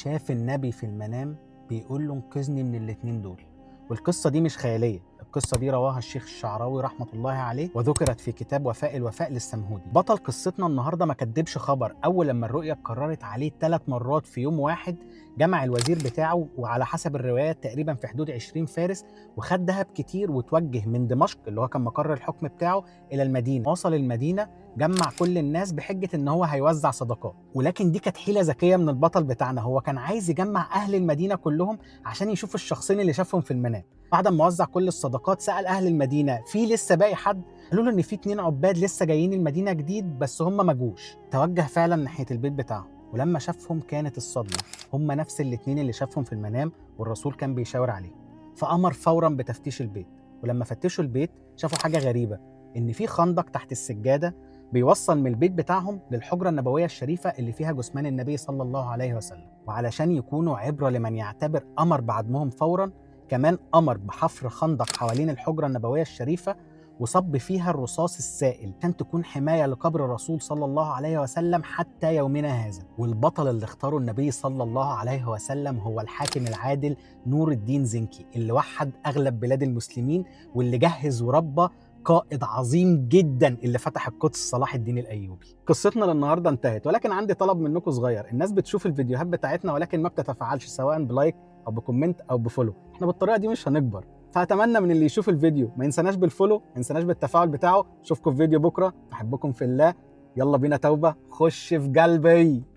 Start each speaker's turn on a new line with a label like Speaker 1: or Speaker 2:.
Speaker 1: شاف النبي في المنام بيقول له انقذني من الاتنين دول. والقصة دي مش خيالية، القصة دي رواها الشيخ الشعراوي رحمة الله عليه وذكرت في كتاب وفاء الوفاء للسمهودي. بطل قصتنا النهاردة ما كدبش خبر، أول لما الرؤية اتكررت عليه 3 مرات في يوم واحد جمع الوزير بتاعه، وعلى حسب الروايات تقريبا في حدود 20 فارس، وخد ذهب كتير وتوجه من دمشق اللي هو كان مقر الحكم بتاعه إلى المدينة. وصل المدينة جمع كل الناس بحجة إن هو هيوزع صدقات، ولكن دي كانت حيلة ذكية من البطل بتاعنا. هو كان عايز يجمع أهل المدينة كلهم عشان يشوف الشخصين اللي شافهم في المنام. بعد ما وزع كل الصدقات سأل أهل المدينة في لسه باقي حد؟ قالوا له إن في 2 عباد لسه جايين المدينة جديد بس هم ما جوش. توجه فعلا ناحية البيت بتاعهم، ولما شافهم كانت الصدمة، هم نفس ال2 اللي شافهم في المنام والرسول كان بيشاور عليه. فأمر فورا بتفتيش البيت، ولما فتشوا البيت شافوا حاجة غريبة، إن في خندق تحت السجادة بيوصل من البيت بتاعهم للحجرة النبوية الشريفة اللي فيها جثمان النبي صلى الله عليه وسلم. وعلشان يكونوا عبرة لمن يعتبر أمر بعدمهم فورا، كمان أمر بحفر خندق حوالين الحجرة النبوية الشريفة وصب فيها الرصاص السائل عشان تكون حماية لقبر الرسول صلى الله عليه وسلم حتى يومنا هذا. والبطل اللي اختاره النبي صلى الله عليه وسلم هو الحاكم العادل نور الدين زنكي، اللي وحد أغلب بلاد المسلمين واللي جهز وربى قائد عظيم جدا اللي فتح القدس صلاح الدين الايوبي. قصتنا للنهارده انتهت، ولكن عندي طلب منكم صغير. الناس بتشوف الفيديوهات بتاعتنا ولكن ما بتتفاعلش، سواء ب like او ب comment او ب follow. احنا بالطريقه دي مش هنكبر، فاتمنى من اللي يشوف الفيديو ما ينساناش بال follow، ما ينساناش بالتفاعل بتاعه. اشوفكم في فيديو بكره، بحبكم في الله، يلا بينا توبه، خش في قلبي.